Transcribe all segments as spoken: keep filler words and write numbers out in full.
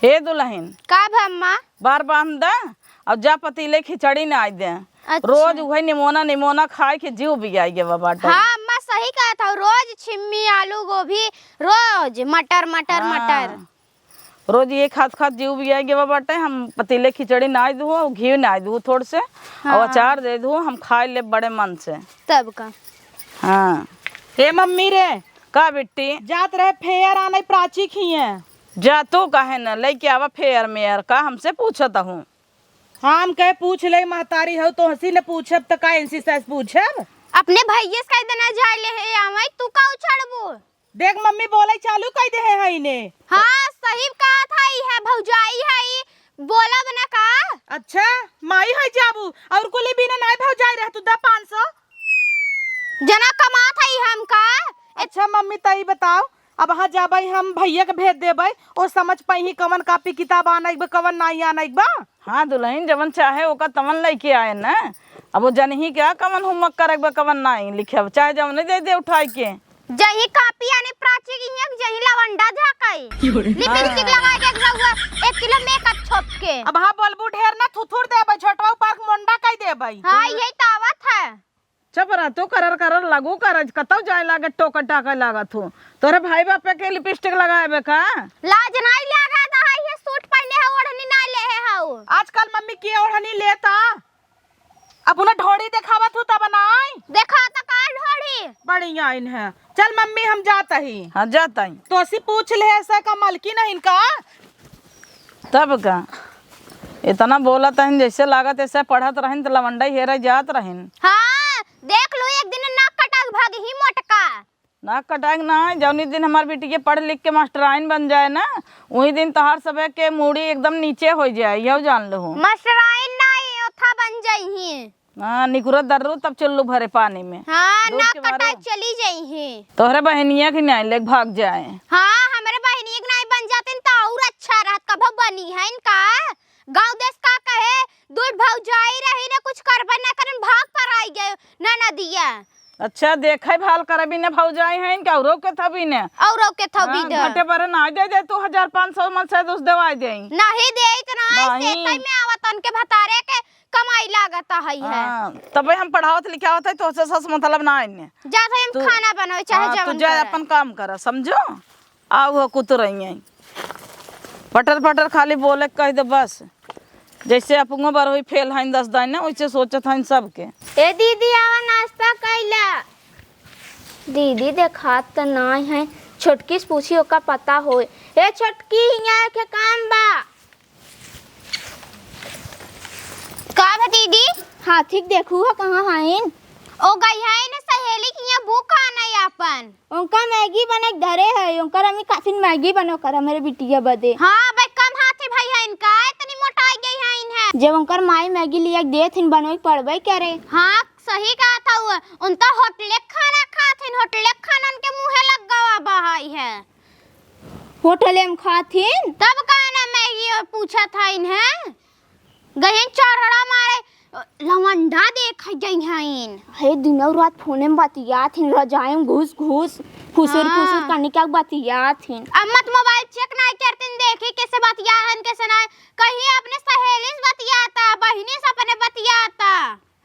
हे दुलहिन, का भा अम्मा? बार बांध द अउर जा पतीले खिचड़ी नाइ दे। अच्छा। रोज उहइ निमोना निमोना खाइ के जीव बिगाइ गवा बाटे। हाँ अम्मा, सही कहत हउ, रोज छिम्मी, आलू, गोभी, रोज मटर, मटर, हाँ। मटर। रोज इहे खात खात जीव बिगाइ गवा बाटे। हम पतीले खिचड़ी नाइ दुहु अउर घी नाइ दुहु थोड़ से, अउर हाँ। अचार दे दुहु, हम खाइ लेब बड़े मन से। तब का। हाँ। हे मम्मी रे। का बिट्टी? जात रहे फेयर आनइ प्राची खिए। जा तू, काहे न लइके आवा फेयर मेयर, का हमसे पूछत हूँ? हाँ, हम कहे पूछ लेई, महतारी हउ, तोहसी न पूछब त का इनसी से पूछब? अपने भइये से कहि देना जाए लेहे आवइ, तू का उछड़बू? देख मम्मी बोलइ चालू कइ देहे हइने। हाँ, सही कहत हई, है भौजाई हई, बोलब न का? अच्छा, माई हई जाबू, अउर कुली बिना नाई भौजाई रह तू द पाँच सौ। जना कमात हई हम का? अच्छा मम्मी, त ई बताउ, अब हाँ जाबइ, हम भइया के भेज देबइ, ओ समझ पइहीं कवन कापी किताब आनइ क बा, कवन नाहीं आनइ क बा। हाँ दुलहिन, जवन चाहे ओका तवन लइके आए न। अब ओ जनही का कवन homework करइ क बा, कवन नाहीं लिखे, अब चाहे जवने दे दे उठाइ के। जही कापी आने प्राची की हियाँ, जही लवंडा झाँकइ। लिपस्टिक लगाइ के एक रउआ एक किलो मेकअप छोप के। अब हाँ बोलबू ढेर न, थुथुर देबइ, छोटवा ऊपर मुंडा कइ देबइ। हाँ, यही त आवत है। चुप रह तू, करर करर लगू करज, कतौ जाए लागे टोकर टाके लागत हूँ। तोहरे भाई बापे के लिपस्टिक लगाए बे का? लाज नाई लागत है, ये सूट पहिने है, ओढ़नी नाई लेहे हउ। आजकल मम्मी के ओढ़नी लेता? अपना ढोड़ी देखावत हूँ तब नाई? देखा त का ढोड़ी? बढ़िया आइन है। चल मम्मी हम जात ही। हाँ जात ही। तोसी पूछ लेहे से का मलकिन हइन का? तब का? इतना बोलत हइन, जइसे लागत अइसे पढ़त रहिन त लवंडई हेरे जात रहिन। हाँ, देख लू, एक दिन नाक कटाक भागही मोटका। नाक कटाक नाहीं, जौनी दिन हमार बिटिया पढ़ लिख के मास्टराइन बन जाए न, उही दिन तोहार सबे के मूड़ी एकदम नीचे होइ जाए, यहू जान लहू। मास्टराइन नाहीं, ओथा बन जइहीं। हाँ, निकुरत दर्रू तब चुल्लू भरे पानी में। हाँ, दूध नाक के मारू। कटाक चली जइहीं। तोहरे बहिनिया के नाई लेके भाग जाए। हाँ, हमरे बहिनिया के नाई बन जातिन त अउर अच्छा रहत, कभो बनी हइन का? गाँव देस का कहे, दुइ भौजाई रही न, कुछ करबे न करिन, भाग पराइ गए ननदिया। अच्छा, देखइ भाल करबी न भौजाई हइन कि अउरो के थबी न। अउरो के थबी हाँ, न। घटे बरे नाई दे दे तू, हजार पाँच सौ मन से दोस देवाइ देई। नाहीं देइत नाहीं, नाहीं। से तइ में आवत उनके भतारे के कमाई लागत हई है। हाँ, तबे हम पढ़ावत लिखावत हई, तोहसे सस मतलब नाहीं। जात हई हम तू खाना बनावे, चाहे हाँ, तू जवन जा करे। अपन काम करा, समझो? आउ हो कुतुरइया। पटर पटर खाली बोले के कहि दे बस। जइसे अपनो बरहोई फेल हइन दस दाइन ना, वइसे सोचत हइन सबके। ए दीदी, आवा नास्ता कइला। दीदी देखात त नाहीं है, छोटकी से पूछी ओका पता होए। ए छोटकी, हियाँ के काम बा। का बा दीदी? हाथी के देखू ह कहाँ हइन? ओ गई हइन सहेली के हियाँ भूखा नहीं आपन। उनका मैगी बने के धरे है, उनकर अम्मी खातिन मैगी बनो कर हमरे बिटिया बदे। हाँ, बे कम हाथी भाई है इनका, इतनी मोटाई गई है इन्हें। जब उनकर माई मैगी लिया के देत हिन, बनवे के पड़बे करे। हाँ, सही कहत हउ, उन तो होटले के खाना खात हिन, होटले के खाना उनके मुँहे लग गवा बहाई है। होटले में खात हिन? तब का ना मैगी पूछत है इन्हें? गहिन चरड़ा मारे, लवंडा देख गई हइन। हे, दिनौ रात फोने में बतियात हिन, रजाई में घुस घुस, फुसुर हाँ। फुसुर कनिका बतियात हिन। अब मत मोबाइल चेक नाहीं करतिन, देखी कैसे बतिया हन, कैसे नाहीं। कहीं अपने सहेली से बतियाता, बहिनी से अपने बतियाता।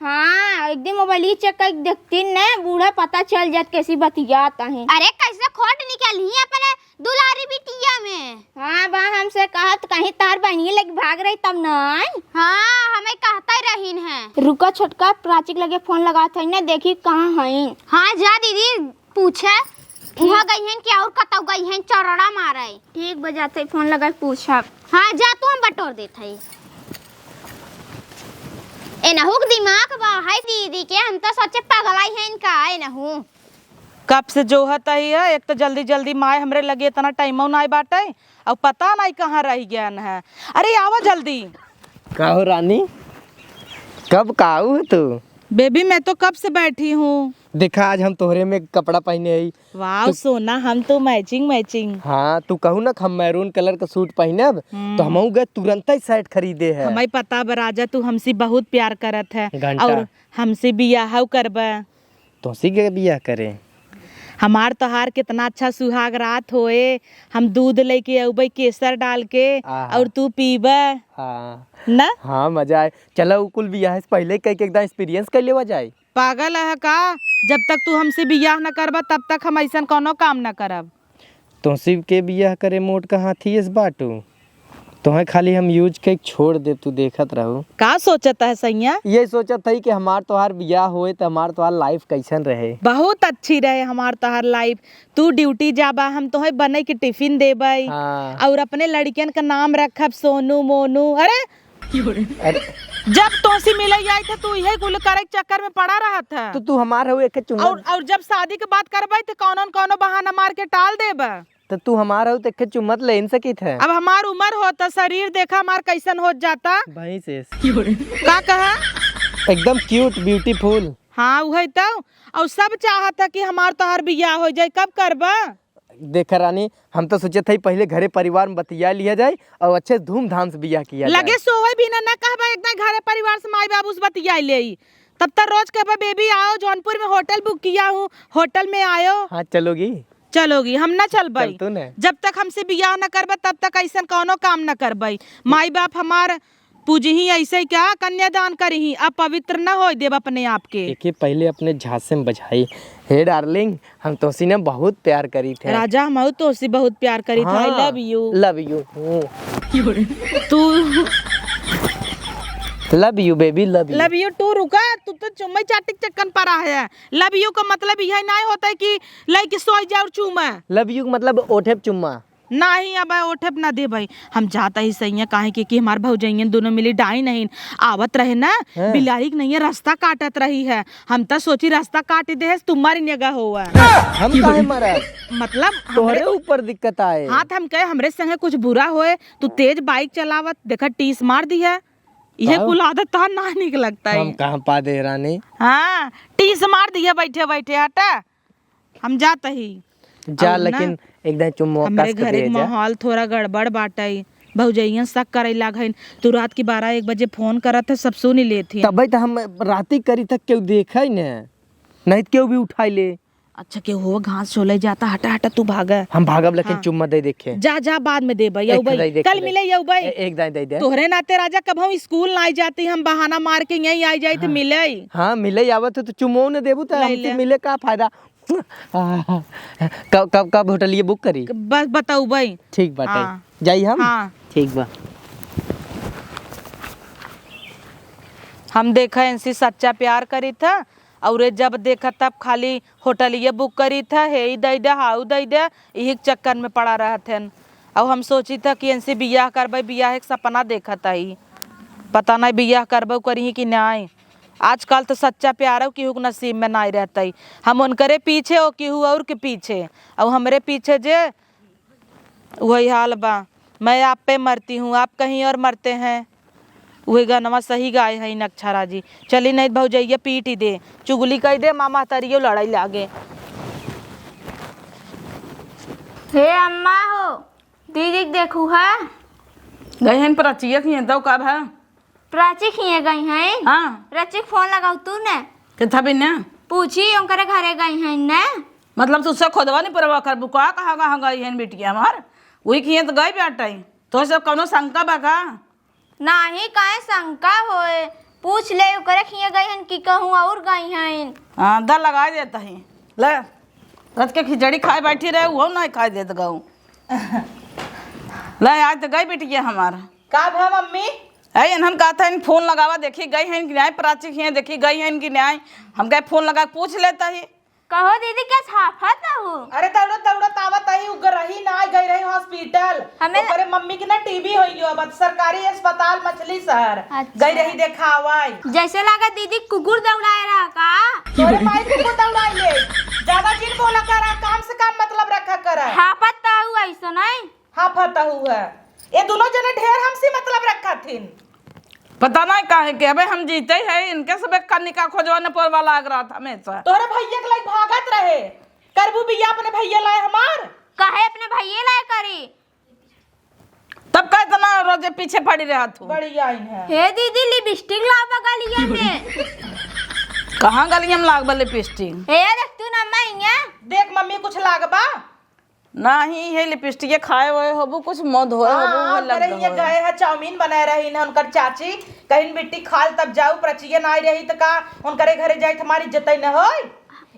हाँ, एक दिन मोबाइल चेक करके देखतिन न, बूढ़ा पता चल जात कैसी बतियात हइन। अरे, कैसे खोट निकली अपने दुलारी बिटिया में। हाँ, बा हमसे कहत कहीं तार बहिनी लेके भाग रही तब नाहीं। हाँ, हमें कहता ही रहीन है। रुका छोटका, प्राची के लगे फोन लगात है ना, देखी कहाँ है। हाँ, जा दीदी, पूछे। ठीक। वहाँ गई हैं कि और कतौ गई हैं चरड़ा मारे। ठीक बा, जाते फोन लगा के पूछब। हाँ, जा तू, हम बटोर देत है। एनहू के दिमाग बा है दीदी के, हम तो सोचे पगलाई हैं इनका एनहू। कब से जोहत आई है, एक तो जल्दी जल्दी माय हमरे लगे इतना टाइमो नाई बाटे, और पता नाई कहाँ रह गयन है। अरे आवा जल्दी। का हो रानी, कब का आऊ है तू? बेबी, मैं तो कब से बैठी हूँ। देखा, आज हम तोहरे में कपड़ा पहने आई। वाह तो सोना, हम तो मैचिंग मैचिंग। हाँ, तू कहू ना कि हम मैरून कलर का सूट पहनब, हम्म। तो हमहू गए तुरंत ही शर्ट खरीदे है। हमें पता बा राजा, तू हमसे बहुत प्यार करत है घंटा। और हमसे बियाह करबा। तोसी के बियाह करे? हमार तोहार कितना अच्छा सुहाग रात होए, हम दूध लेके अउबे केसर डाल के, आहा। और तू पीबे। हाँ। ना? हाँ, मजा आए। चला, उ कुल बियाह से पहिले कई के एकदम experience कर लेवा जाए। पागल है का? जब तक तू हमसे बियाह न करबा, तब तक हम ऐसन कौनो काम न करब। तोहसी के बियाह करे मोट का हाथी एस बाटू। तोहे खाली हम use के छोड़ दे, तू देखत रहू। का सोचत है सैया? ये सोचत है कि हमार तोहार बियाह होए त हमार तोहार life कैसन रहे। बहुत अच्छी रहे हमार तोहार life। तू duty जाबा, हम तोहे बने के tiffin देबै। हाँ। और अपने लड़कियन का नाम रखब सोनू मोनू। अरे, अरे। जब तोहसी मिले आई थे, तू इहे कुल करे के चक्कर में पड़ा रहत है। तो तू हमार हऊ, एक चुम्मा। और, और जब शादी के बात करबै, तो कौनो न कौनो बहाना मार के टाल देबा। तो तू हमार हऊ, तो एक चुम्मा तो ले न सकित है। अब हमार उम्र होता, शरीर देखा हमार कैसन होत जाता। भैंस एस। का कहा? एकदम cute, beautiful। हाँ, उहे तो। और सब चाहत है कि हमार तोहार बियाह हो जाए, कब करबा? देखा रानी, हम तो सोचत हई पहिले घरे परिवार में बतिया लिया जाए और अच्छे से धूमधाम से बियाह किया जाए। लगे सोवे भी ना, ना कहबा एकदम घरे परिवार से माई बाबू से बतिया ले। तब तक रोज कहबा, "बेबी आओ, जौनपुर में होटल book किया हूँ, होटल में आयो।" हाँ, चलोगी? चलोगी, हम ना चलबई। चल तू ना। जब तक हमसे बियाह ना करबा, तब तक ऐसन कौनो काम ना करबई। माई बाप हमार पूजही ऐसे क्या, कन्यादान करही, अपवित्र न होए देब अपने आप के। एके पहिले अपने झांसे में बजाई। हे darling, हम तोसी ने बहुत प्यार करी थे। राजा, हम तोसी बहुत प्यार करी थे। I हाँ, love you। Love you। हम्म। तू love you baby, love you। Love you too। रुका, तू तो चुम्मा चाटी के चक्कर पड़ा है। Love you का मतलब यह नहीं होता है कि लइके सोई जा और चूमा। Love you का मतलब ओठे पे चुम्मा। नाही, अब ओठे पे ना देबै। हम जात ही सैया, काहे कि, कि हमार भौजैयन दोनों मिली डाइन हईन। आवत रहे ना, हाँ। बिलारी के नैया रास्ता काटत रही है। हम त सोची रास्ता काट दे है, तुम्हारी निगाह होवा। हम काहे मरब? मतलब, तोहरे हमरे ऊपर दिक्कत आए। हाँ, त हम कहे, हमरे संगे कुछ बुरा होए, तू तेज bike चलावत, देखा, टीस मार दी है। ये काहो? कुल आदत तोहार ना निक लगता है। हम कहाँ पा दे रानी? हाँ, टीस मार दी है बैठे बैठे, हटा। हम जात ही। जा, और ना, लेकिन एक दाई चुम्मो हमरे कस के घरे दे के जा। माहौल थोड़ा गड़बड़ बाटइ। भौजइयन शक करइ लाग हइन। तू रात की बारह एक बजे फोन करत ह, सब सुन लेत ही। तबे त हम राती करी त केहू देखइ न, नहीं त केहू भी उठाइ ले। अच्छा, केहू हो घास छोले जाता, हटा, हटा, तू भागा। हम भागब, लेकिन हाँ। चुम्मा दे देखे। जा, जा, बाद में देबइ, एक अउबइ। दाई देख कल ले। मिले, अउबइ। ए-, एक दाई दे दे। तोहरे नाते राजा कबहूँ स्कूल ना आइ जाती, हम बहाना मार के यहीं आइ जाइत, हाँ। मिलइ। हाँ, मिलइ आवत हो त चुम्मो न देबू त ले हमसे ले। मिले का फायदा? कब, कब, कब होटलिया book करी? बस बतउबइ। ठीक बाटे। हाँ। जाई हम? हाँ। ठीक बा। हम देखा इनसे सच्चा प्यार करी था, और ये जब देखा तब खाली होटलिया book करी था, हे ई दइ दे, हाउ दइ दे, इही के चक्कर में पड़ा रहत हन। और हम सोची था कि इनसे बियाह करबे, बियाह एक सपना देखत हई, पता नहीं बियाह करबे करी कि नहीं। आजकल तो सच्चा प्यार केहू के नसीब में नाई रहतइ। हम उनकरे पीछे, ओ केहू और के पीछे, और हमरे पीछे जे, वही हाल बा। मैं आप पे मरती हूँ, आप कहीं और मरते हैं। वही गनवा सही गाए है नक्षरा जी। चली नहीं भौजैया पीट ही दे, चुगली कह दे, मामा तरियो लड़ाई लागे। हे अम्मा हो, दीदी के देखू है। गई हन प्राचिया किहे, तो का भा? प्राची किहे गई हैं? हाँ। प्राची के फोन लगाऊ तू ने। के था बिना? पूछी, उनकरे घरे गई हैं ने। मतलब, तू से खोदवा नहीं परवा करबू का? कहाँ, कहाँ गई हैं बिटिया हमार? वही किहे तो गई बाटइ। तो सब कौनो शंका बा का? नाही, काहे शंका होए? पूछ ले, ओकरे खिए गई हन कि कहूँ और गई हन। हाँ, दा लगाइ देत ही। ले, रच के खिचड़ी खाए बैठी रहे, उहो नहीं खाए देत गऊ। ले, आज तो गई बिटिया हमार। का भा मम्मी? ए, इन्हन कहत हन फोन लगावा, देखी गई हन कि नाहीं, प्राची खिए देखी गई हन कि नाहीं। हम कहे फोन लगा के पूछ लेत ही। कहो दीदी, क्या हाफत हऊ? अरे दौड़त दौड़त आवत ही, उ गरही ना गई रही hospital। हमें ओकरे मम्मी के ना TB होई गयो, अब सरकारी अस्पताल मछली शहर अच्छा। गई रही देखावाई। जैसे लागा दीदी कुकुर दौड़ाए रहा का? तोरे माई कुकुर दौड़ाए ले। ज्यादा जिन बोला करा, काम से काम मतलब रखा करा। हाफत हऊ ऐसा नहीं। हाफत हऊ है। ये दोनों जने ढेर हमसे मतलब रखा थिन। पता नहीं काहे के, अबे हम जीते हैं, इनके सब एक कनिका खोजवा न पोरवा लाग रहा था हमेशा। तोहरे भैया के लाई भागत रहे, करबू बिया अपने भैया लाए हमार? काहे अपने भैया लाए करी? तब का इतना रोजे पीछे पड़ी रहा तू? बड़ी आइन है। हे दीदी, लिपस्टिक लावा गलिया में। कहाँ गलिया में लागबा लिपस्टिक? हे देख तू ना मैया। देख मम्मी, कुछ लागबा? नाही, ये लिपस्टिक खाए हुए होबू, कुछ मुँह धोए होबू, हाँ, उहे लग करे गए ये होए। गए है, चाउमीन बनाए रही ना उनकर चाची, कहिन बिट्टी खाल तब जाऊ, प्रचिए ना आई रही त का उनकरे घरे जाई त हमारी इज्जत न होई?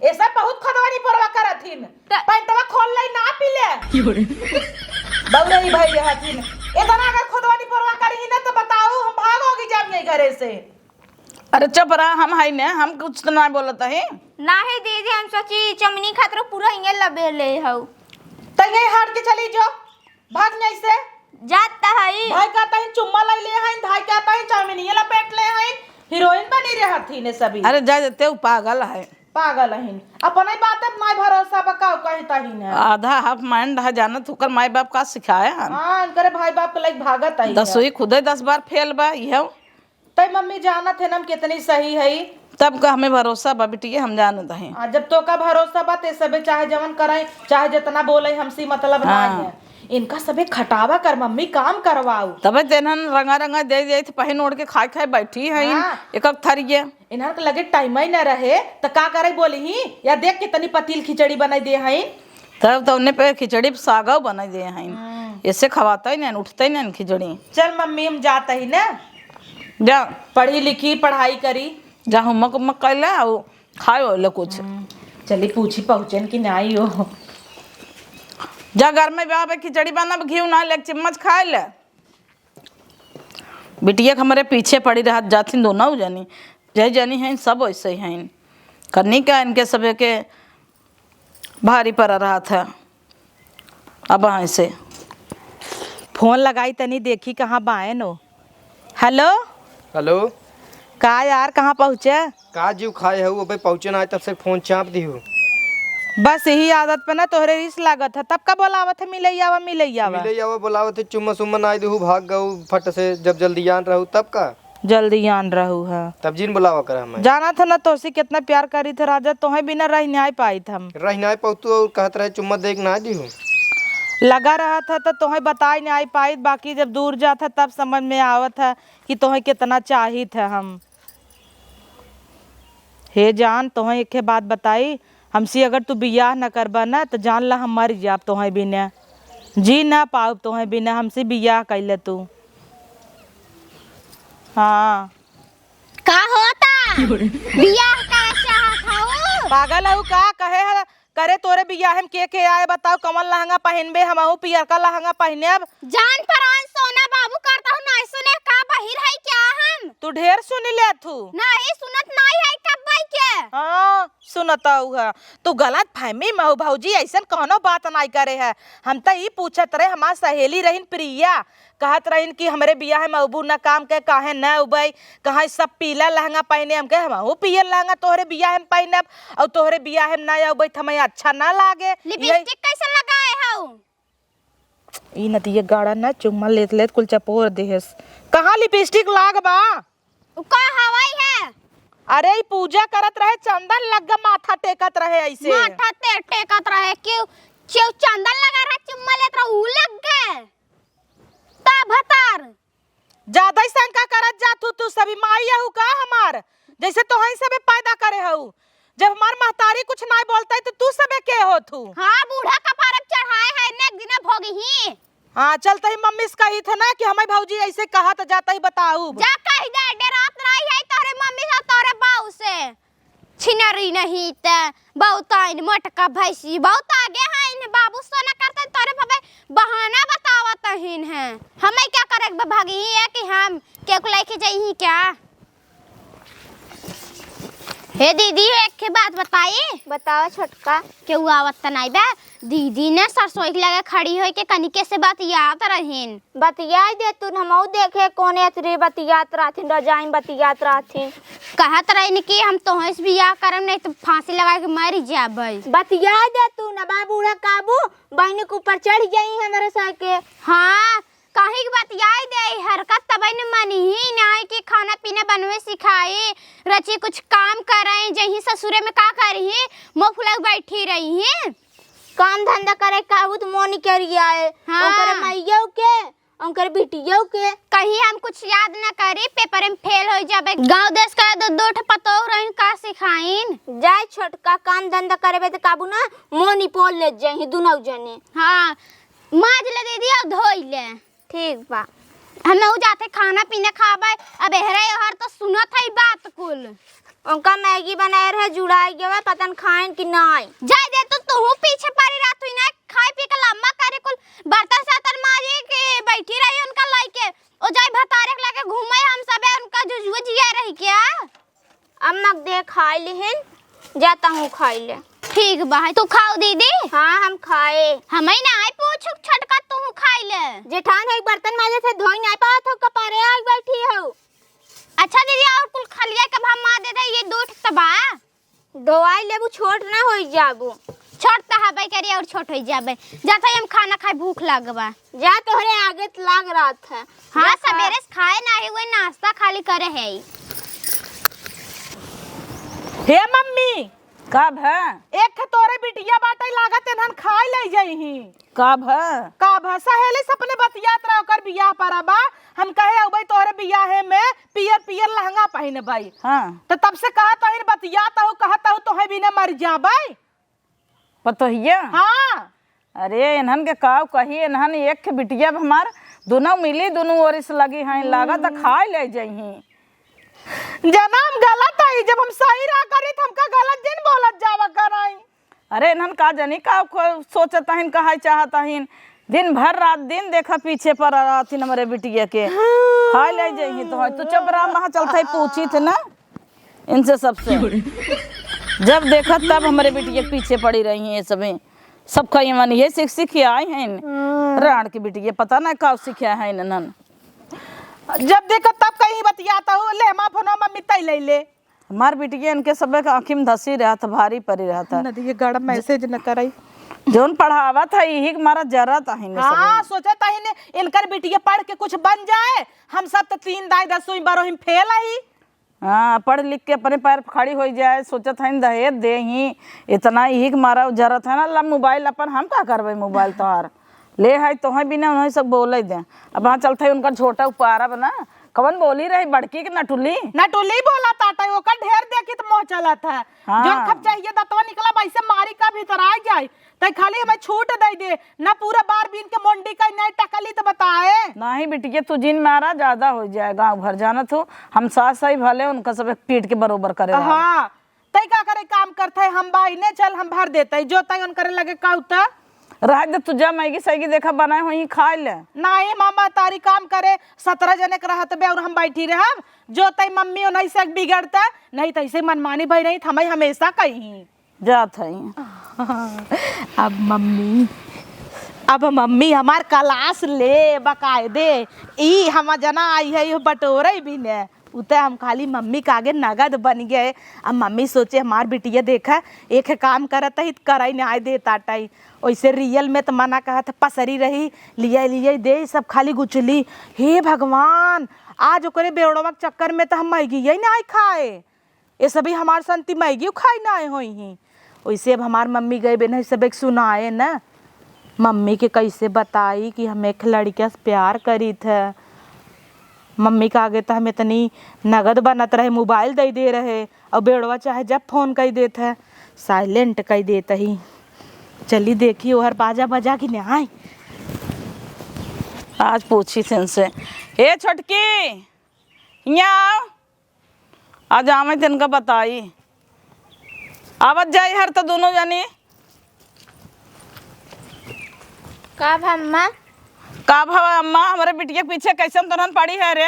ये सब बहुत खोदवानी पोरवा करथिन। त- पैंटवा खोल ले ना पी ले। बउरई भाई रहथिन। इतना अगर खोदवानी पोरवा करी ना त बताऊ, हम भागोगी जाम यही घरे से। अरे चुप रहा, हम है ने, हम कुछ तो ना बोलत है। नाही दीदी, हम सोची चमनी खातिर पूरा हिंगे लबे ले हऊ। त यही हट के चली जो, भाग नहीं से। जात त हई। भाई का तही चुम्मा ले ले हैं, भाई का तही चाउमीन ये लपेट ले हैं, हीरोइन बनी रहत ही ने सभी। अरे जा, ते उ पागल है। पागल हइन। अपने बात पे माई भरोसा बा, का कही तही ने। आधा हाफ माइंड है, जानत होकर माई बाप का सिखाए हैं। हाँ, उनकरे भाई बाप के लाइक भागत आई है। दसवीं खुदे दस बार फेल बा, इहो। तई मम्मी जानत है ना हम कितनी सही है। तब का हमें भरोसा बा बिटिया, हम जानत हैं। आ, जब तोका भरोसा बा, ते सबे चाहे जवन करे, चाहे जितना बोले, हमसे मतलब ना हाँ। है। इनका सबे खटावा कर मम्मी, काम करवाऊ। तबे तेनहन रंगा रंगा दे दे, त पहिन ओढ़ के खाए खाए बैठी है इन, हाँ। एक एक थरिये। इन्हन के लगे टाइम ही ना रहे, त का करे बोली ही? या देख कितनी पतील खिचड़ी बनाई दे हैं। तब तो उन्हें पे खिचड़ी सागव बनाई दे हैं। हम्म। ऐसे खवाता ही नहीं, उठता ही नहीं खिचड़ी। चल मम्मी, हम जात ही ना। जा। पढ़ी लिखी, पढ़ाई करी। जा, homework उमवर्क कर ले, आउ खाए वाले कुछ। हम्म, चली पूछी पहुँचन कि नाई हो। जा घर में बा, बे खिचड़ी बना, घी ना ले, एक चम्मच खाए ले। बिटिया के हमरे पीछे पड़ी रहत जाथिन दोनों जनी, जय जनी हैं, सब वैसे ही हैं। करनी का इनके सभे के भारी पड़ा रहत है। अब ऐसे फोन लगाई तनी देखी कहाँ बाएन हो। हेलो। हेलो। का यार, कहाँ पहुँचे? का जीव खाए हऊ, अबे पहुँचे ना आए तब से फोन चाप दिहू। बस यही आदत पे ना तोहरे रिस लागत है, तब का बोलावत है मिलैयावा, मिलैयावा। मिलैयावा बोलावत है, चुम्मा सुम्मा ना दिहू, भाग गऊ फट से, जब जल्दी आन रहू तब का। जल्दी आन रहू है। तब जिन बुलावा कर हमें। जानत है ना तोहसे कितना प्यार करीत है राजा, तोहे बिना रह न्याय पाइत हम। रह न्याय पाउतू और कहत रहे चुम्मा देख ना दिहू। लगा रहत है तो तोहे बताई न्याय पाइत, बाकी जब दूर जात है तब समझ में आवत है कि तोहे कितना चाहित है हम। हे जान, तोहे एक बात बताई, हमसे अगर तू बियाह न करबा ना, त जान ला हम मर जाब तोहे बिना, जी ना पाउब तोहे बिना, हमसे बियाह कइले तू। हाँ। का होता? बियाह करे चाहत हऊ? पागल हऊ का? कहे ह-, करे तोरे बियाह में के के आए बताओ, कवन लहंगा पहिनबे? हमहू पियरका लहंगा पहिनब। जान परान सोना बाबू करता हूँ, नहीं सुने का बहिर है क्या हम? तू ढेर सुन ले थू। नहीं सुनत नहीं है कब भाई के। हाँ, सुनत हऊ है। तू गलत फहमी में हो भौजी, ऐसन कौनो बात नहीं करे है। हम त ई पूछत रहे, हमार सहेली रहिन प्रिया, कहत रहिन कि हमरे बियाह में अबू न काम के, काहे न अबई, कहाँ सब पीला लहंगा पहने, हम कहे हमहू पियर लहंगा तोहरे बियाह में पहनब, और तोहरे बियाह में ना अबई त हमें अच्छा ना लागे। यही लिपस्टिक कैसे लगाए हऊ? ई नतिया गाड़ा ना चुम्मा लेत लेत कुल चपोर देहस। कहाँ लिपस्टिक लाग बा? उ का हवाई है? अरे ई पूजा करत रहे, चंदन लग गा, माथा टेकत रहे ऐसे। माथा ते टेकत रहे, क्यों? क्यों चंदन लगा रहा, चुम्मा लेत रहा, उ लग गए। ता भतार। ज्यादा ही शंका करत जा तू, तू सभी माई अहू का हमार, जैसे तोहई सबे पैदा करे हऊ। जब हमार महतारी कुछ नाई बोलता है तो तू सबे के होत हू? हाँ, बूढ़ा कपार पे चढ़ाए है, नेक दिना भोगी ही। हाँ, चलते ही मम्मी से कही थे ना कि हमारी भौजी ऐसे कहा तो जाता ही बताऊ। जा कह दे, डरात रही है तोरे मम्मी से, तोरे बाऊ से। छिनरी नहीं ते, बहुत आइन मोटका भैंसी, बहुत आगे है इन बाबू सोना करते तोरे बाबे बहाना बतावत हिन है। हमें क्या करे के बा, भागी ही है कि हम केहू को लेके जाई ही क्या? हे दीदी, एक ठे बात बताई। बतावा छोटका। केहू आवत त नाई बा? दीदी ने सरसोई के लगे खड़ी होई के कनिके से बतियात रहिन। बतियाई दे तू, हमहू देखे कौन एतरी बतियात रहथिन, रजाई में बतियात रहथिन। कहत रहिन कि हम तोहे से बियाह करम, नहीं तो फांसी लगा के मर जाबै। बतियाई दे तू, न बा बूढ़ा काबू, बहिनी के ऊपर चढ़ जाई हमरे सर के। हाँ, काहे के बतियाई दे, हरकत तबे न मानी ही, ना है कि खाना पीना बनवे सिखाई, रची कुछ काम करे, जही ससुरे में का करी, मुंह फुला के बैठी रही। काम धंधा करे कहू तो मोनी करिया है। हाँ। ओकरे माइयो के उनकर बिटियो के। कहीं हम कुछ याद न करी, पेपर में फेल हो जाबे। गाँव देश का दो, दो ठे पतोह रहीन, का सिखाइन? जाए छोटका, काम धंधा करबे त काबू ना, मोनी पोल ले जाही दुनौ जने। हाँ, माज ले दीदी और धोई ले। ठीक बा। हमें उ जाते खाना पीना खाबे, अब एहरे ओहर तो सुनत है बात कुल। उनका मैगी बनाए रहे, जुड़ाई गवा, पता न खाएन कि नाई। जाए दे तो तू पीछे पड़ी रहत हुई ना, खाए पी के लम्बा करे कुल, बर्तन सातन माजे के बैठी रही उनका लइके। ओ जाए भतारे के लगे घूमे, हम सबे उनका जुजुआ जिया रही क्या? अम्मा के दे खाई लिहिन, जाता हूँ खाई ले। ठीक बा, है तू खाओ दीदी। हाँ, हम खाए। हमें ना आए पूछू छोटका, तू खाई ले। जेठान है, एक बर्तन माजे से धोई नहीं पावत हो, कपारे आग बैठी हो। अच्छा दीदी, और कुल खलिया के भाव मा दे दे, ये दो ठे तबा। धोआई लेबू, छोट ना होई जाबू। छोट त हबे करी और छोट होई जाबे। जाता ही हम खाना खाए, भूख लागबा। जा, तोहरे आगे त लाग रहत है। हाँ, जा खा। सबेरे से खाए नाही हुए, नाश्ता खाली करे है। हे मम्मी, का भा? एक ठे तोरे बिटिया बाटे, लागत इन्हन खाए ले जइही। का भा? का भा? सहेली से अपने बतियात रहा, ओकर बियाह परा बा। हम कहे अउबे तोरे बियाहे में पियर पियर लहंगा पहिनबे। हाँ। त तब से कहत हइन, बतियात हउ, कहत हउ तोहे बिना मर जाबे। पतोहिया? हाँ। अरे, इन्हन के काव कही, इन्हन एक ठे बिटिया अब हमार, दुनौ मिली, दुनौ ओर से लगी हैं, लागत है खाए ले जइहीं। जनम गलत है, जब हम सही रहा करी, त हमका गलत जिन बोलत जावा कराई। अरे, इन्हन का जनी का खो-, सोचत हइन, कहाई चाहत हइन, दिन भर रात दिन देखा पीछे परा रहत हइन हमरे बिटिया के। खाए ले जइहीं तो है, तू चुप रहा, महा चलत है पूछी थे ना। इनसे सबसे। जब देखत तब हमरे बिटिया के पीछे पड़ी रही हैं ये सभी। सब कहीं मन ये सीख सीख के आई हैं। हाँ। राड़ के बिटिया पता ना का सीखे हैं इन्हन। जब देखत तब कहीं बतियात हो, ले हमार फोनवा मम्मी तई ले ले। हमार बिटिया इनके सब के आँखी में धसी रहत, भारी परी रहत है। नदी के गड़ा मैसेज न कराई। जौन पढ़ावत है, यही के मारा जरत है इन्हें हाँ, सब। सोचत है इन्हें, इनकर बिटिया पढ़ के कुछ बन जाए। हम सब तो तीन दाई दसवीं बारहवीं फेल ही। हाँ, पढ़ लिख के अपने पैर पर खड़ी होइ जाए, सोचत हइन दहेज देही, इतना यही के मारा जरत है ना, ला मोबाइल अपन, हम का करबे मोबाइल तोहार? ले है तोहे बिना उन्हें सब बोले दे। अब हाँ चलत है उनका छोटा उपारा बना, कवन बोली रही बड़की के नटुली? नटुली बोला ताटे, ओकर ढेर देखी त मोह चलत है। हाँ। जौन खप चाहिए दतवा निकला, वैसे मारी का भीतर आ जाए। तै खाली हमें छूट दे दे, ना पूरा बार बीन के मोंडी का नहीं टकली तो बताए। नाही बिटिया, तू जिन मारा ज्यादा हो जाए, गाँव भर जानत हो, हम सास सही भले उनका सब एक पीट के बरोबर करे रहा। हाँ, तै का करे काम करत है, हम बाई ने चल हम भर देते, जो तै उनकरे लगे का उता। रह दे तू, जा मैगी सैगी देखा बनाए होई, खा ले। नाही मामा, तारी काम करे, सतरह जने के रहत बे और हम बैठी रहब, जो तै मम्मी उन्हीं से बिगड़ता, नहीं तो ऐसे मनमानी भई रही, हमें हमेशा कही। जात हई। अब मम्मी, अब मम्मी हमार क्लास ले बकायदे। ई हम जना आई है, यो बटोरे भी ने। उते हम खाली मम्मी के आगे नगद बन गए। अब मम्मी सोचे, हमार बिटिया देखा, एक काम करत ही, त कराई न्याय देत आटई। ओइसे रियल में त मना कहत, पसरी रही, लिया, लिया दे, सब खाली गुचली। हे भगवान, आज ओकरे बेवड़वा के चक्कर में त हम मैगी ही ना आई खाए। ये सभी हमार संती मैगी खाई ना आए होई ही। ओइसे अब हमार मम्मी गए बिना सबे के सुनाए न। मम्मी के कैसे बताई कि हम एक लड़किया से प्यार करीत है। मम्मी के आगे त हम इतनी नगद बनत रहे, मोबाइल दे दे रहे, और बेड़वा चाहे जब फोन कई देत है, साइलेंट कई देत ही। चली देखी ओहर बाजा बजा कि नहीं आई। आज पूछी से इनसे, "ए छोटकी, हियाँ आओ।" आज आवे त इनका बताई। आवत जाई हर त दोनों जनी। का भा अम्मा? का भा अम्मा, हमरे बिटिया के पीछे कैसन तोहन पड़ी है रे?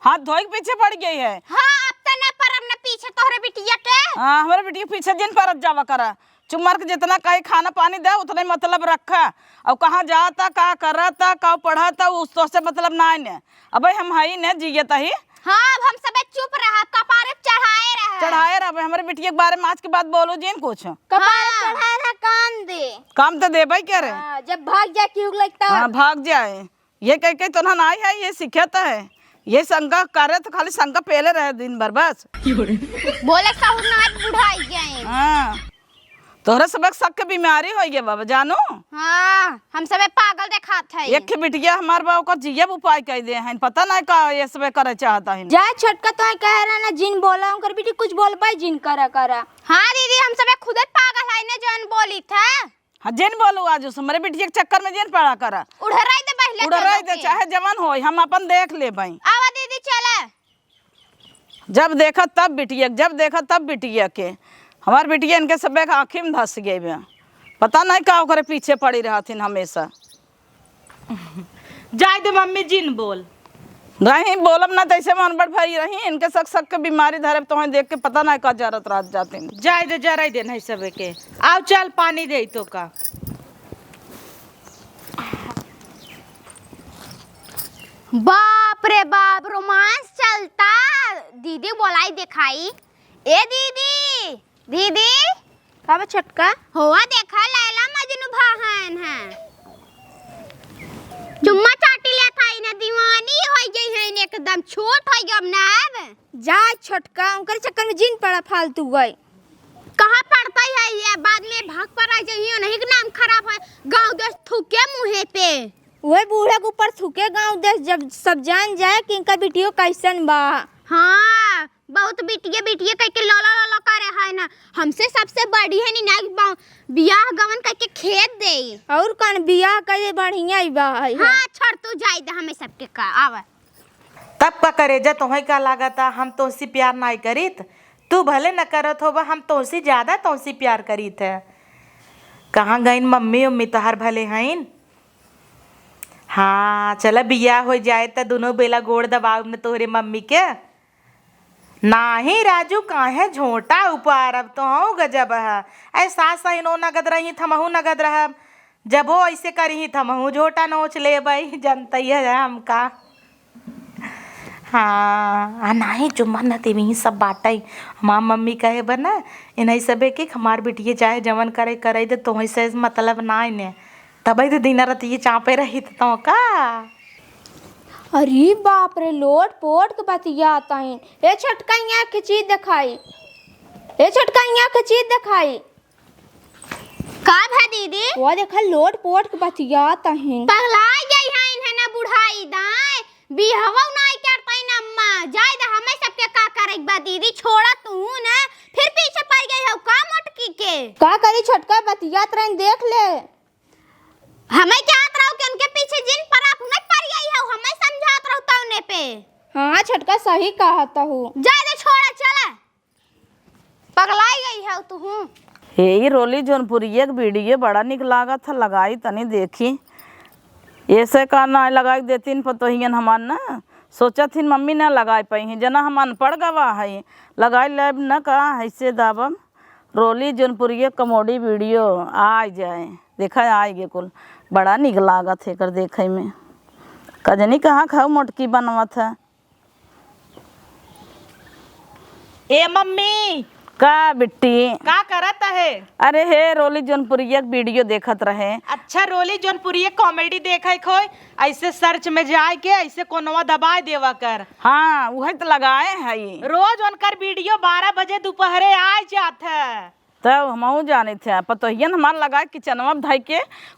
हाथ धोई के पीछे पड़ गई है। हाँ, अब त ना परब ना पीछे तोहरे बिटिया के। हाँ, हमरे बिटिया के पीछे जिन परत जावा करा। चुप मार के जितना कही खाना पानी दे, उतना ही मतलब रखा। और कहाँ जाता, का करता, का पढ़ता, उस तो से मतलब ना आने। अबे हम हई ने जियत ही। हाँ, अब हम सबे चुप रहा, कपारे पे चढ़ाए रहा। चढ़ाए रहा, हमरे बिटिया के बारे में आज के बाद बोलो जिन कुछ। कपारे पे हाँ। चढ़ाए रहा, काम दे। काम तो देबे करे। हाँ, जब भाग जाए क्यों लगता। हाँ, भाग जाए। ये कह के तो ना आई है, ये सिखाता है। ये शंका करे तो खाली शंका पेले रहे दिन भर बस। बोले सहूर ना आज बुढ़ाई जाए। हाँ। तोहरे सबक शक के बीमारी होइ गए बाबा, जानो? हाँ, हम सबे पागल देखात है। एक ठे बिटिया हमार बा, ओकर जियब उपाय कइ दे हैं, पता नहीं का ये सबे करे चाहता है। जाए छोटका, तो कह रहा ना, जिन बोला, उनकर बेटी कुछ बोल पाई, जिन करा करा। हाँ दीदी, हम सबे खुदे पागल है ने, जौन बोली था। हाँ, जिन बोलू आज उस हमरे बिटिया के चक्कर में जिन पड़ा करा। उड़हराई दे पहले उड़हराई दे, चाहे जवन होई, हम अपन देख लेबई। आवा दीदी, चला। जब देखा तब बिटिया के, जब देखा तब बिटिया के। हमार बिटिया इनके सबे के आँखी में धस गई बा। पता नहीं का ओकरे पीछे पड़ी रहथिन हमेशा। जाए दे मम्मी, जिन बोल। नहीं बोलब ना, तैसे मन बड़ भाई रही, इनके शक शक के बीमारी धरे, तोहें देख के पता नहीं का जरत रहत जातिन। जाए दे, जराई दे नहीं सबे के। आओ चल, पानी दे तो का। बाप रे बाप, रोमांस चलता। दीदी बोलाई देखाई। ए दीदी, दीदी। का बा छोटका? होआ देखा, लैला मजनू भाहन है। चुम्मा चाटी लेत है ना, दीवानी होइ गई है एकदम, छोट होइ गई अब ना अब। जा छोटका, उनकर चक्कर में जिन पड़ा फालतू गई। कहाँ पड़ता है ये, बाद में भाग पर आ जाइए, नहीं के नाम खराब है, गाँव देश थूके मुँहे पे। वही बूढ़ा के ऊपर थूके गाँव देश, जब सब जान जाए कि इनका बिटियो कैसन बा। हाँ, बहुत बिटिया बिटिया कह के लोला लोला करे है ना, हमसे सबसे बड़ी है नी ना, बा-, बियाह गवन कह के खेत दे। और कौन बियाह करे बढ़िया ही बा है। हाँ, छोड़ तू जाए दे हमें सबके का, आवा। तब का करेजा, तोहई का लागता हम तोहसे प्यार नाई करीत? तू भले न करत होबा, हम तोहसे ज्यादा तोहसे प्यार करीत है। कहाँ गईन मम्मी उम्मी तोहार भले हईन? हाँ, चला बियाह हो जाए त दुनो बेला गोड़ दबाउब न तोहरे मम्मी के। नाही राजू, काहे झोंटा उपारब, तोहू गजब है। ऐ सास सहिनो नगद रही, थमहू नगद रहब। जब वो ऐसे करिही, त हमहूँ झोटा नोच लेबई, जनतई है हमका। हाँ, आ नाही, जुम्मा न तेवही सब बाटई। हमार मम्मी कहे बा ना, इन्हई सबे के हमार बिटिये चाहे जवन करे, करे दे, तोहई से मतलब ना इन्हें। तबई तो दिन रात ये चापे रही तो का? अरे बाप रे, लोट पोट के बतियात हईन। ए छोटका, यहाँ के चीज देखाई। ए छोटका, यहाँ के चीज देखाई। का भा दीदी? वो देखा, लोट पोट के बतियात हईन। पगलाइ गई है इन्हें ना बुढ़ाई दाएं। बिहवो नाई करतईन अम्मा। जाए दे, हमें सबके का करे बा दीदी, छोड़ा तू ना। फिर पीछे पड़ गई हो का मोटकी के? का करी छोटका, बतियात रहन, देख ले। हमें क्या रहू कि उनके पीछे जिन पर आप नहीं पड़ गई हो, हमें समझात रहू तौने पे। हाँ छोटका, सही कहत हू। जाए दे, छोड़ा, चला। पगलाई गई है तू। हे, ई रोली जौनपुरिया के वीडियो बड़ा निक लागत है, लगाई तनी देखी। ऐसे का ना लगाई देतीन पतोहियन हमार ना, सोचत हिन मम्मी ना लगाई पाई हैं, जना हम अनपढ़ गवा है, लगाई लेब न का, ऐसे दाबब। रोली जौनपुरिया कॉमेडी वीडियो आ जाए, देखा आइ गे कुल, बड़ा निक लागत है एकर देखे में। कजनी कहाँ खाऊ मोटकी बनवत है। ए मम्मी। का बिट्टी? का करत है? अरे हे, रोली जौनपुरिया के वीडियो देखत रहे। अच्छा, रोली जौनपुरिया कॉमेडी देखे खोय, ऐसे सर्च में जाए के ऐसे कोनवा दबाए देवा कर। हाँ, उहे त लगाए है। रोज उनकर वीडियो बारह बजे दोपहरे आ जात है। तब हमहू जानित है, पतोहियन हमार लगाए किचनवा में धइ के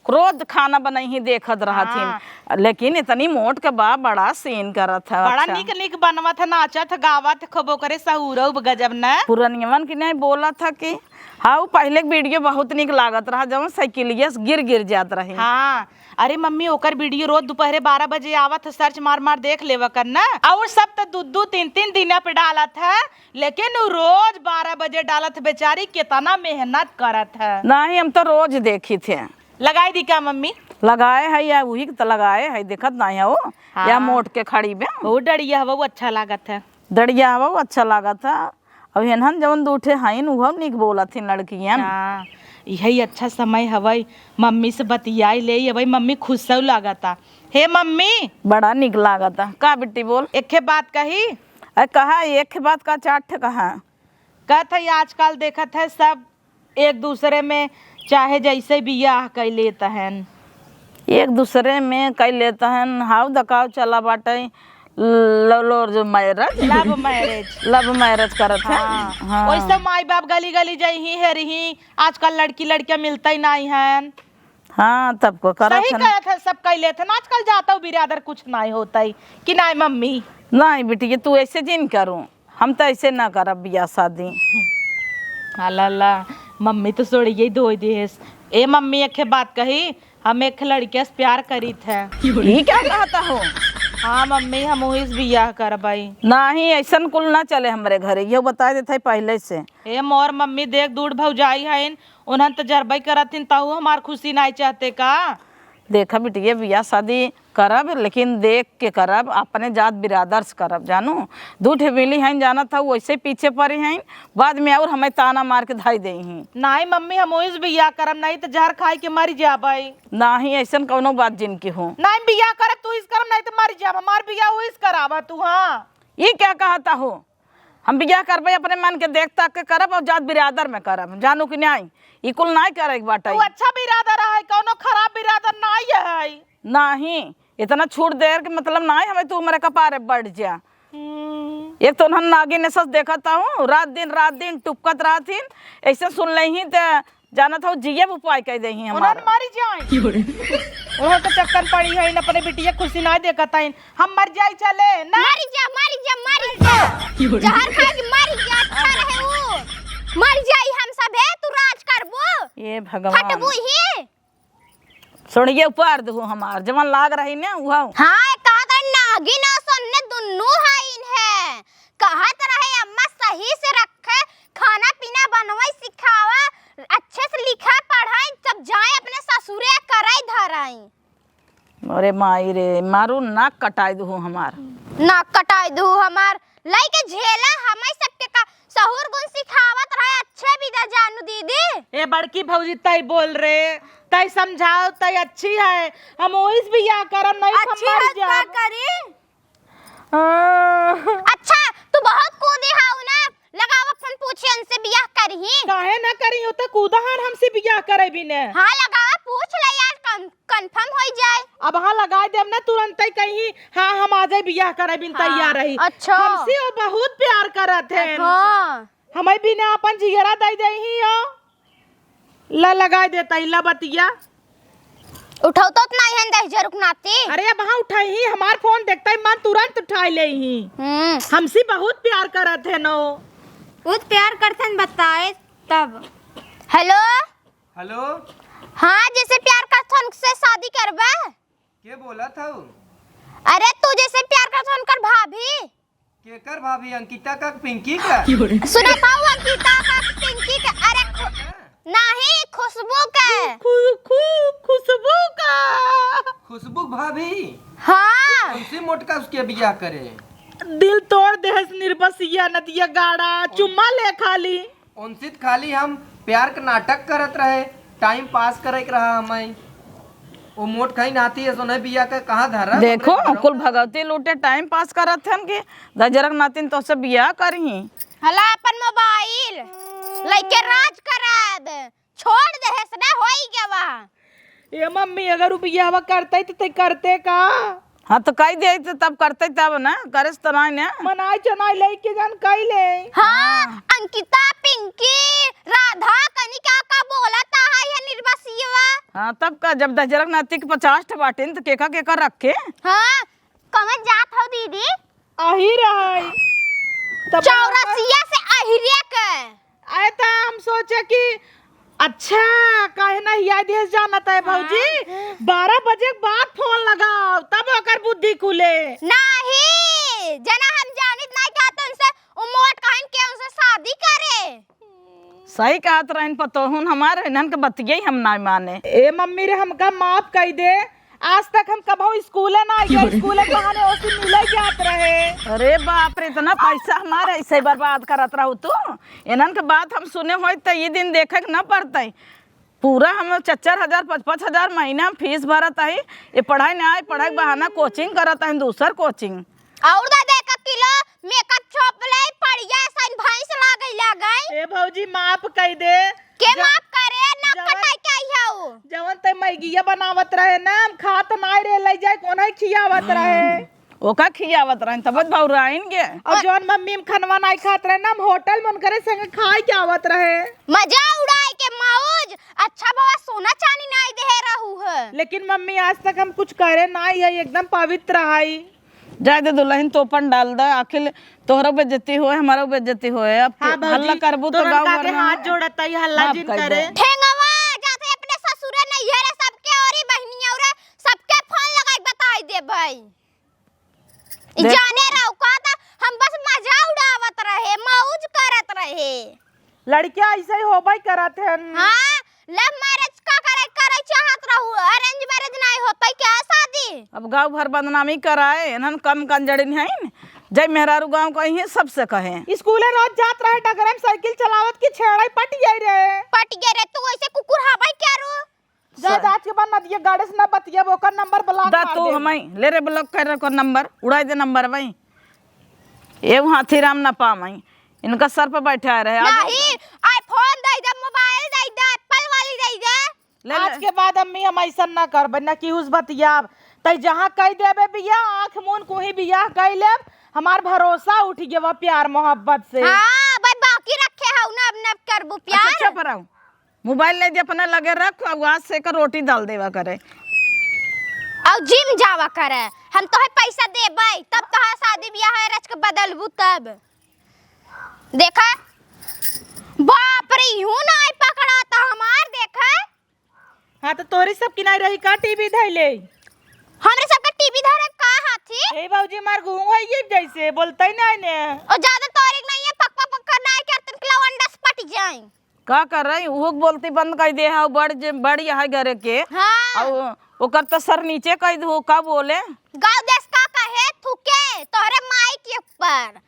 रोज खाना बनइही देखत रहथिन। हाँ। लेकिन इतनी मोट के बा, बड़ा सीन करत है। बड़ा अच्छा। निक निक बनवत है, नाचत है, गावत है, खूब ओकरे सहूरऊ गजब न। पुरनियवन की नहीं बोलत है कि हाँ, उ पहले के वीडियो बहुत निक लागत रहा, जवन साइकिलिया से गिर गिर जात रही। हाँ, अरे मम्मी, ओकर वीडियो रोज दोपहरे बारह बजे आवत है, सर्च मार मार देख लेवा कर ना। और सब तो दू दू तीन तीन दिन पे डालत है, लेकिन उ रोज बारह बजे डालत है बेचारी, कितना मेहनत करत है। नहीं, हम तो रोज देखित है। लगाई दी का मम्मी? लगाए है या उही के तो लगाए है, देखत नहीं है वो। हाँ। या मोट के खड़ी बे। वो डड़िया हवा, वो अच्छा लागत है। डड़िया हवा, वो अच्छा लागत है। अब हेनहन जवन दू ठे हईन, उहो निक बोलत हिन लड़कियन। हाँ, इहई अच्छा समय हवई, मम्मी से बतियाई ले, अबई मम्मी खुशौ लागता। हे मम्मी। बड़ा निक लागता। का बिट्टी बोल? एके बात कही? अरे कहा, एक बात का चार ठे कहा। कहत है आजकल देखत है सब एक दूसरे में चाहे जैसे बियाह कइ लेत हन। एक दूसरे में कइ लेत हन, हाउ दकाव चला बाटे, लो, लो, जो marriage। Love marriage। Love marriage करत है। हाँ। हाँ। वैसे माई बाप गली गली जइहीं हेरिहीं, आजकल लड़की लड़किया मिलतइ नाहीं हैं। हाँ, तब को करत सही है ना। कहत है, सब कइ लेत है ना, आजकल जातउ बिरादर कुछ नाहीं होतइ कि नाहीं मम्मी। नाहीं बिटिया, तू ऐसे जिन करूँ, हम त ऐसे ना करब बियाह शादी। अला ला, मम्मी तो सोड़िये धोइ दिहेस। ए मम्मी, एक बात कही, हम एक लड़के से प्यार करीत है। ई क्या कहत हो? हाँ मम्मी, हम वही से बियाह करबइ। नाहीं, ऐसन कुल ना चले हमरे घरे, यहू बताइ देत है पहिले से। ए मोर मम्मी, देख दूर भौजाई हइन, उन्हन त जरबइ करत हिन, तहू हमार खुशी नाहीं चाहते का? देखा बिटिया, बियाह शादी करब, लेकिन देख के करब, अपने जात बिरादर से करब, जानू। दू ठे मिली हइन, जानत हऊ, वैसे पीछे पड़ी हइन, बाद में और हमें ताना मार के धइ देइहीं। नाहीं मम्मी, हम ओइस बियाह करब, नाहीं त जहर खाइ के मरि जाबइ। नाहीं, अइसन कउनो बात जिन किहो। नाहीं बियाह करब, तू इस करब, नाहीं त मरि जाब, हमार बियाह ओइस कराबा तू, हाँ। ई क्या कहत हो? हम बियाह करबइ, अपने मन के देख ताक के करब और जात बिरादर में करब, जानू कि नाहीं? ई कुल नाहीं करइ के बाटइ। तू अच्छा बिरादर है, कउनो खराब बिरादर नाहीं है। नाहीं, इतना छूट देर के मतलब नाहीं हमें तू हमरे कपारे बढ़ जा। हम्म। एक तो उन्हन नागिन सस देखत हूँ, रात दिन, रात दिन टुपकत रहत हिन, ऐसे सुन लेहीं त जानत हऊ, जियब उपाय कइ देइहीं हमार। उन्हन मरि जाए। उन्हन तो चक्कर पड़ी है, अपने बिटिया खुशी नाहीं देखत हइन। हम मरि जाई चले, ना? मरि जा, मरि जा, मरि जा। जहर खा के मरि जा, अच्छा रहे उ। मरि जाई हम सभे, तू राज करबो। ए भगवान। फटबू ही। सोड़िये उपार दहु हमार, जवन लाग रही ने, उहउ। हाँ, ए कहत रहे नागिन असन ने दुन्नू हइन है। कहत रहे अम्मा सही से रखे, खाना पीना बनवइ सिखावा, अच्छे से लिखइ पढ़इ, तब जाए अपने ससुरे करइ धरइ। अरे माई रे, मारू नाक कटाइ दहु हमार। नाक कटाइ दहु हमार, लइके झेला हमइ सबके का सहूर गुन सिखावत रहे, अच्छे बिदा जानू दीदी। ए बड़की भौजी, तइ बोल रे, तइ समझाउ, तइ अच्छी है, हम ओइस बियाह करब, नहीं अच्छी हम मर है, का जाब। करी? हाँ। अच्छा, तू बहुत कूदी हाउ ना, लगावा फोन पूछे उनसे बियाह करही। काहे ना करी, उ त कूदा हन हमसे बियाह करे बिने। हाँ, लगावा पूछ ले यार, कन-, confirm होइ जाए। अब हाँ लगाइ देब ना तुरंतइ कहीं, हाँ हम आ जाए बियाह करे बिन हाँ, तैयार रही। अच्छा। हमसे वो बहुत प्यार करत है। हाँ। हमइ बिना अपन जियरा दइ देइहीं हो। ला लगाइ देतइ, ला बतिया। उठउतउ त नाहीं हन दहिजरुक नाती। अरे अब हाँ उठइहीं, हमार फोन देखतइ मन तुरंत उठाइ लेइहीं। हम्म। हमसे बहुत प्यार करत है नो। बहुत प्यार करत हन बताए तब। हेलो। हेलो। हाँ, जेसे प्यार करत हन उनसे शादी करबा? के बोलत हऊ? अरे तू जेसे प्यार करत हन उनकर भाभी। केकर भाभी? अंकिता का, पिंकी का? सुनत हऊ, अंकिता का, पिंकी का? अरे खु-, नाहीं, खुशबू का। खु-, खु-, खुशबू का। खुशबू भाभी? हाँ। कौन सी मोटका उसके बियाह करे? दिल तोड़ देहस निर्बसिया नदिया गाड़ा, चुम्मा ले खाली। उनसे त खाली हम प्यार क नाटक करत रहे, time pass करे के रहा हमें। वो मोट कहीं नाती है, सोने बिया के कहाँ धरा? देखो, हमरे घरों कुल में। भगवती लूटे, time pass करत हन कि दहिजरक नातिन तोसे बिया करही। हला अपन mobile लइके राज करब, छोड़ देहेस ना, होई गवा। ए मम्मी, अगर उ बियाहवा करतइ त तइ करते का? हाँ, त कइ देइत, तब करतइ तब ना, करेस त नाहीं ना। मनाई चनाई लइके जान कइ ले। हाँ, हाँ। अंकिता, पिंकी, राधा, कनिका का बोलत है ये निर्बसियवा। हाँ, तब का, जब दहिजरक नाती के पचास ठे बाटिन, त केका केका रखे? हाँ, कमत जात हौ दीदी? अहिर है। तब चौरसिया से अहिरे के। आए त हम सोचे कि अच्छा, काहे ना हिया दिए जानत है भौजी? हाँ। बारह बजे के बाद फोन लगाओ, तब ओकर बुद्धि खुले। नहीं, जना हम जानित नहीं का तो उनसे उ मोट कहन के उनसे शादी करे। सही कहत रहन पतोहुन हमार, इन्हन के बतिये हम नाहीं माने। ए मम्मी रे, हमका माफ कइ दे, आज तक हम कबहूँ स्कूले ना गए, स्कूले बहाने ओसे मिले जात रहे। अरे बाप रे, इतना पैसा हमार ऐसे बर्बाद करत रहू तू। इन्हन के बात हम सुने होइत त ई दिन देखे के न पड़तइ। पूरा हम चार चार हजार, पाँच पाँच हजार महीना हम फीस भरत हई। ये पढ़ाई ना आए, पढ़ाई के बहाना coaching करत हई, दूसर coaching। और दे दे एक किलो makeup सोप ले, पड़िया सैन भैंस लागे लागे। ए भौजी, माफ कइ दे। के ज-, माफ करे, ना जवन, कटाई के आई हऊ। जवन ते मैगिया बनावत रहे ना, हम खात नाई रहे, लइ जाए कोना खियावत रहे। ओका खियावत रहन, तब बउराइन गे। और जौन मम्मी हम खनवा नाई खात रहे ना, हम होटल में उनकरे संगे खाए के आवत रहे। मजा उड़ाए के मौज। अच्छा बाबा, सोना चानी नाई देहे रहू है। लेकिन मम्मी, आज तक हम कुछ करे नाई है, एकदम पवित्र है। जाए दे दुल्हन, तोपन डाल दे, आखिर तोहरो बेइज्जती होए, हमारो बेइज्जती होए। अब तू हाँ भौजी, हल्ला करबू तो तोरन गाँव का भर के में हाथ जोड़त है, हल्ला माफ जिन कर करे। दे। ठेंगवा, जाते अपने ससुरे नैहरे सबके औरी बहिनिया औरे सबके फोन लगाई बताई दे भाई। ई देख। जाने रहो का था, हम बस मजा उड़ावत रहे, मौज करत रहे। लड़कियां ऐसे ही होबे करत हन। हाँ, love marriage का करे, करे चाहत रहू, arrange marriage नहीं होतई क्या शादी? अब गाँव भर बदनामी कराए, इन्हन कम कंजड़िन हईन, जय मेहरारू गाँव कहीं सबसे कहे। स्कूले रोज जात रहे, डगरे में साइकिल चलावत की छेड़ाई पट गई रे। पट गई रे, तू ऐसे कुकुर हवाई क्या रू? जा, स- जा, आज के बाद नदिया गाड़े से ना बतियाब, ओकर नंबर block दा मार तू देब। हमई, ले रे block कर ओकर नंबर, उड़ाई दे नंबर भाई। ए हाथी राम ना पावई, इनका सर पे बैठा रहे। आज नहीं, iPhone दे दे, mobile दे दे, Apple वाली दे दे। ले, आज ले। के बाद अम्मी हम ऐसा ना करबे, ना केहू से बतियाब। तै जहाँ कह देबे बियाह, आँख मून कुही बियाह कह लेब, हमार भरोसा उठ गया प्यार मोहब्बत से। हाँ, भाई बाकी रखे हऊ ना, अब ना करबू प्यार। अच्छा, चुप रहो। मोबाइल ले जे अपने लगे रख, अब आज से एकर रोटी डाल देवा करे। और जिम जावा करे, हम तोहे पैसा देबै, तब तोहार शादी बियाह है, रच के बदलबू तब। देखा, बाप रे, यूं ना आई पकड़ा तो हमार देखा। हाँ, तो तोरी सब की नहीं रही का टीवी धैले? हमरे सबके टीवी धरे का हाथी? हे बाबूजी, मार गुहूं है ये जैसे बोलते ही नहीं ने। ओ ज्यादा तोरी नहीं है, पक पक पक करना है, क्या तुम किलो अंडा से पट जाए। का कर रही? उहो के बोलती बंद कर दे है, बड़ जे, बड़ी है घरे के। हाँ। और ओकर तो सर नीचे कर दो, का बोले? गाँव देश का कहे थूके तोहरे माई के ऊपर।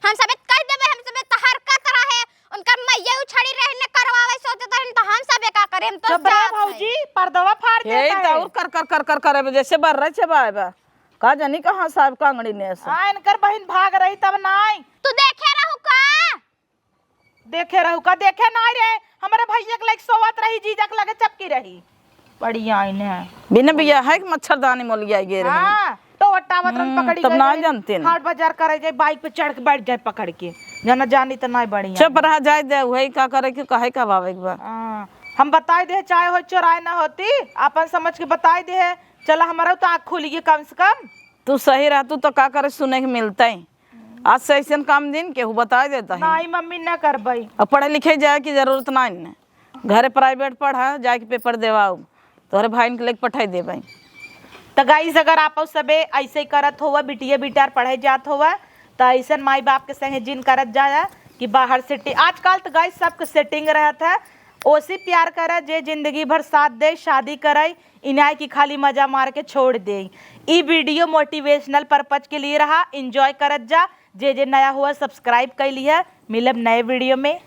हम सबे कह देबे, हम सबे तो हरकत रहे, उनकर मैया उछड़ी रहे ने करवावे सोचत रहन, तो हम सबे का करे, हम तो चुप रह जात है। भौजी, पर्दवा फाड़ हे देता तो है। और कर कर कर कर करे, जैसे बर रहे छे बाय बा। का जानी कहाँ साहब कांगड़ी ने से। हाँ, इनकर बहिन भाग रही तब नाई। तू देखे रहू का? देखे रहू का? देखे नाई रे, हमरे भैया के लगे सोवत रही, जीजा के लगे चपकी रही। बड़ी आइन है। बिना बियाह है कि मच्छरदानी मोलिया गे रही। हाँ, तो वटावत रही हम्म, पकड़ी तब गई ना रही। जानते न। हाट बाजार करे जाए, बाइक पे चढ़ के बैठ जाए पकड़ के। जना जानी तो नाई बड़ी चुप आइन। रहा जाए दे, वही का करे के, कहे का बावे के बा। हाँ, हम बताई दे, चाहे हो चोराए ना होती, अपन समझ के बताई दे है। चला, हमारा तो आँख खुली है कम से कम। तू सही रहतू तो का करे सुने के मिलता ही। आज से ऐसन काम दिन केहू बताए देता है। नहीं मम्मी, ना करबई। अब पढ़े लिखे जाए की जरूरत ना इन्हें। घरे प्राइवेट पढ़ा, जाए के पेपर देवाऊ, तोहरे भाईन के लेके पठाई देबई। तो गाइस, अगर आप सबे ऐसे ही करत होवा, बिटिया बिटार पढ़े जात होवा, तो ऐसन माई बाप के संगे जिन करत जाया कि बाहर सेटिंग। आजकल तो गाइस सबके सेटिंग रहत है, ओसी प्यार करा जे जिंदगी भर साथ दे, शादी करे, इनाय की खाली मजा मार के छोड़ दे। ई वीडियो मोटिवेशनल पर्पज के लिए रहा, एंजॉय करत जा। जे जे नया हुआ सब्सक्राइब कर लिया। मिलब नए वीडियो में,